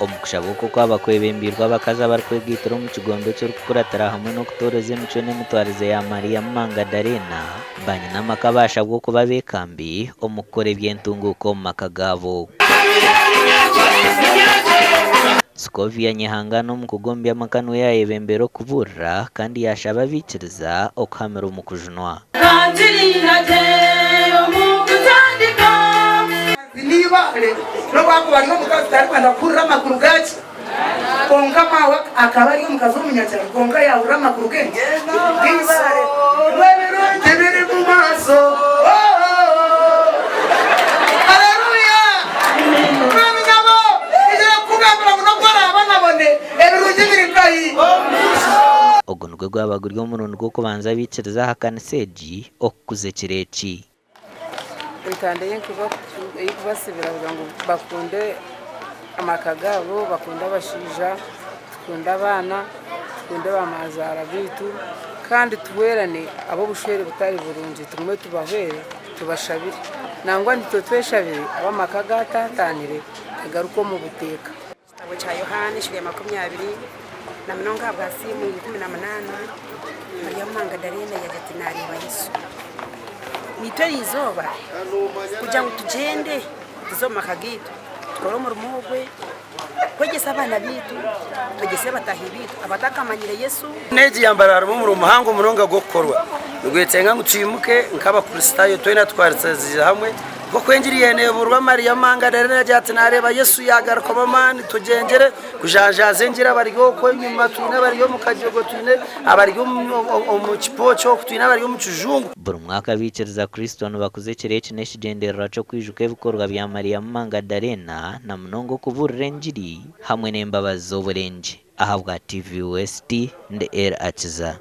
Omu kushaba oku okwaba kwebembeirwe abakazi abarikwegaitira omu kigombe ekirikukuratira hamwe n'okutooreza emicwe n'emitwarize ya Mariamu Mangadarena, banyina amaka baashabwa okuba abeekambi omu kukora eby'entunguuka omu maka gaabo. Scovia Nyehangana omukugu omu by'amaka niwe yaayebembera okubuurira kandi yaashaba abaikiriza okuhamira omu kujunwa. N'eibaare, n'obu akuba ari omukazi tarikwenda kuhurira amakuru gaaki. Kwonka maawe akaba ari omukazi w'omunyakyaro kwonka yaahurira amakuru g'enki? G'eibaare. Ngu ebirungi biri mu maaso. Haleluya! Mbwenu nyabo, nyizire kukugambira ngu n'obu oraabonabone, ebirungi biri nkahi? Ogu nigwo gwaba guri omurundi gw'okubanza abaikiriza aha kanisa egi okukuza ekiro eki. Entanda ei kubasibira kugira ngu bakunde amaka gaabo, bakunde abashaija, tukunde abaana, tukunde bamazaara baitu kandi tuhwerane ab'obushwere butari burungi tugume tubahwere tubashabire. Nangwa nitwe tweshabire ab'amaka agaataataanire gagaruke omu buteeka. Ekitabo kya Yohaana eshuura ya 20 na munonga aha bwa siimu 18 Mariamu Magadaleene yaagira ati, Naareeba Yesu. Naitwe eri izooba kugira ngu tugyende tuze omu maka gaitu tukore omurimo ogwe, kwegyesa abaana baitu, twegyese bataahi baitu abatakamanyire Yesu. N'egi yambara harimu omurimo muhango munonga gw'okukorwa. Nigwetenga ngu twimuke nk'Abakristaayo twena tukwatisanize hamwe. Nk'oku engiri yeneeburwa Mariya Mangadarene agira ati, Naareeba Yesu yaagarukamu amaani, tugyengyere kujanjaaza engiri abari okwo enyima, twine abari omu kagyego, twine abari omu kipooki oku, twine abari omu kijungu. Buri mwaka abaikiriza Kristo nibakuza ekiro eki n'ekigyendererwa ky'okwijuka ebikorwa bya Mariamu Mangadarena na munonga okubuurira engiri hamwe n'embabazi z'oburengye. Ahabwa TV West, ndi El Akiza.